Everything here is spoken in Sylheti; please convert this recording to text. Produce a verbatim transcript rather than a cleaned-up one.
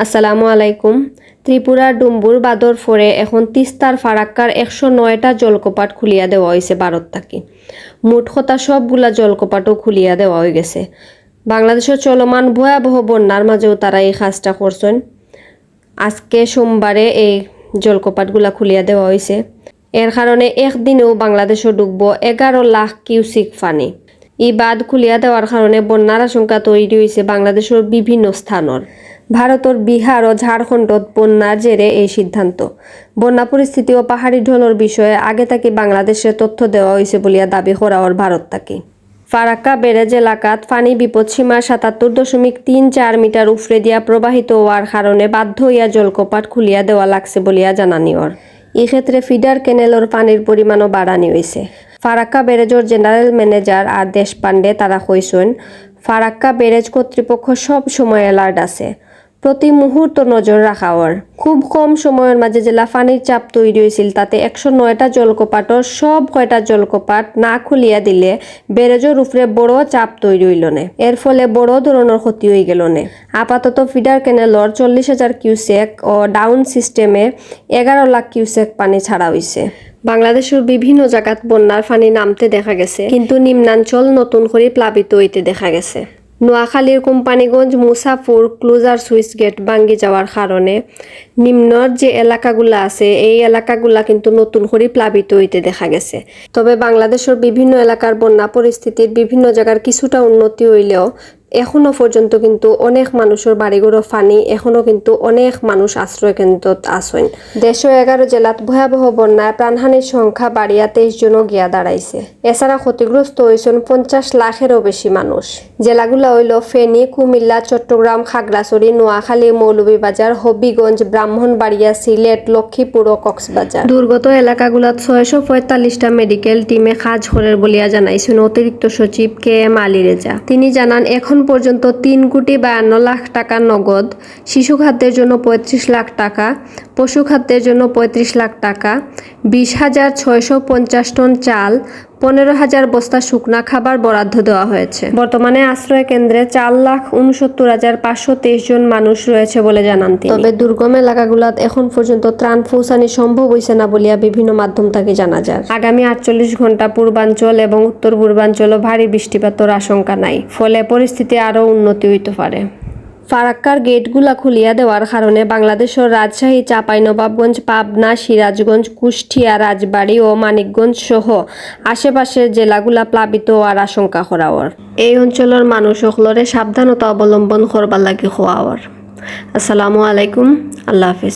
আসসালামু আলাইকুম। ত্রিপুরার ডুম্বুর বাঁধর পরে এখন তিস্তার ফারাক্কার একশো নয়টা জলকপাট খুলিয়া দেওয়া অইছে ভারত থাকি। মোট কথা সবগুলা জলকপাটও খুলিয়া দেওয়া অইগেছে। বাংলাদেশর চলমান ভয়াবহ বন্যার মাঝেও তারা এই কাজটা করছইন। আজকে সোমবারে এই জলকপাটগুলা খুলিয়া দেওয়া অইছে। এর কারণে একদিনেও বাংলাদেশো ঢুকবো এগারো লাখ কিউসিক পানি। ই বাঁধ খুলিয়া দেওয়ার কারণে বন্যার আশঙ্কা তৈরি অইছে বাংলাদেশর বিভিন্ন স্থানর। ভারতর বিহার ও ঝাড়খণ্ডত বন্যার জেরে এই সিদ্ধান্ত। বন্যা পরিস্থিতি ও পাহাড়ি ঢলর বিষয়ে আগে থাকি বাংলাদেশরে তথ্য দেওয়া অইছে বলিয়া দাবি করা অর ভারত থাকি। ফারাক্কা ব্যারেজ এলাকাত পানি বিপদসীমার সাতাত্তর দশমিক তিন চার মিটার উফরেদিয়া প্রবাহিত অওয়ার কারণে বাধ্য অইয়া জলকপাট খুলিয়া দেওয়া লাগছে বলিয়া জানানি অর। ই ক্ষেত্রে ফিডার ক্যানেলর পানির পরিমাণও বাড়ানি অইছে। ফারাক্কা ব্যারেজর জেনারেল ম্যানেজার আর দেশপান্ডে তারা কইছইন, ফারাক্কা ব্যারেজ কর্তৃপক্ষ সব সময় অ্যালার্ট আছে, প্রতি মুহূর্ত নজর রাখা অর। খুব কম সময়র মাঝে যেলা পানির চাপ তৈরি অইছিল, তাতে একশো নয়টা জলকপাটর সব কয়টা জলকপাট না খুলিয়া দিলে ব্যারেজর উপরে বড় চাপ তৈরি অইল নে। এর ফলে বড় ধরনর ক্ষতি অইগেল নে। আপাতত ফিডার ক্যানেলর চল্লিশ হাজার কিউসেক ও ডাউন সিস্টেমে এগারো লাখ কিউসেক পানি ছাড়া অইছে। বাংলাদেশর বিভিন্ন জাগাত বন্যার পানি নামতে দেখা গেছে, কিন্তু নিম্নাঞ্চল নতুন করি প্লাবিত অইতে দেখা গেছে। নোয়াখালীর কোম্পানীগঞ্জ মুসাপুর ক্লোজার সুইচ গেট ভাঙ্গি যাওয়ার কারণে নিম্নর যে এলাকাগুলা আছে, এই এলাকাগুলা কিন্তু নতুন করি প্লাবিত অইতে দেখা গেছে। তবে বাংলাদেশর বিভিন্ন এলাকার বন্যা পরিস্থিতির বিভিন্ন জাগার কিছুটা উন্নতি অইলেও এখনো পর্যন্ত কিন্তু অনেক মানুষর বাড়িঘরো পানি, এখনো কিন্তু অনেক মানুষ আশ্রয় কেন্দ্রত আছইন। দেশো এগারো জেলাত ভয়াবহ বন্যায় প্রাণহানির সংখ্যা বাড়িয়া তেইশ জনও গিয়া দাঁড়াইছে। এছাড়া ক্ষতিগ্রস্ত অইছইন পঞ্চাশ লাখেরও বেশি মানুষ। জেলাগুলা অইল ফেনী, কুমিল্লা, চট্টগ্রাম, খাগড়াছড়ি, নোয়াখালী, মৌলভীবাজার, হবিগঞ্জ, ব্রাহ্মণবাড়িয়া, সিলেট, লক্ষ্মীপুর ও কক্সবাজার। দুর্গত এলাকাগুলাত ছয়শো পঁয়তাল্লিশটা মেডিকেল টিমে কাজ করের বলিয়া জানাইছইন অতিরিক্ত সচিব কে এম আলী রেজা। তিনি জানান, এখন পর্যন্ত তিন কোটি বায়ান্ন লাখ টাকা নগদ, শিশু খাদ্যের জন্য পঁয়ত্রিশ লাখ টাকা, পশু খাদ্যের জন্য পঁয়ত্রিশ লাখ টাকা, বিশ হাজার ছয়শো পঞ্চাশ টন চাল, পনেরো হাজার বস্তা শুকনা খাবার বরাদ্দ দেওয়া হয়েছে। বর্তমানে আশ্রয় কেন্দ্রে চার লাখ ঊনসত্তর হাজার পাঁচশো তেইশ জন মানুষ রয়েছে বলে জানান তিনি। তবে দুর্গম এলাকাগুলাত এখন পর্যন্ত ত্রাণ পৌঁছানি সম্ভব অইছে না বলিয়া বিভিন্ন মাধ্যম থাকি জানা যায়। আগামী আটচল্লিশ ঘন্টা পূর্বাঞ্চল এবং উত্তর পূর্বাঞ্চলও ভারী বৃষ্টিপাতর আশঙ্কা নাই, ফলে পরিস্থিতি আরও উন্নতি অইতে পারে। ফারাক্কার গেটগুলা খুলিয়া দেওয়ার কারণে বাংলাদেশর রাজশাহী, চাঁপাইনবাবগঞ্জ, পাবনা, সিরাজগঞ্জ, কুষ্টিয়া, রাজবাড়ী ও মানিকগঞ্জ সহ আশেপাশের জেলাগুলা প্লাবিত অওয়ার আশঙ্কা করা অর। এই অঞ্চলর মানুষ অকলরে সাবধানতা অবলম্বন করবার লাগি কওয়া অর। আসসালামু আলাইকুম, আল্লাহ হাফিজ।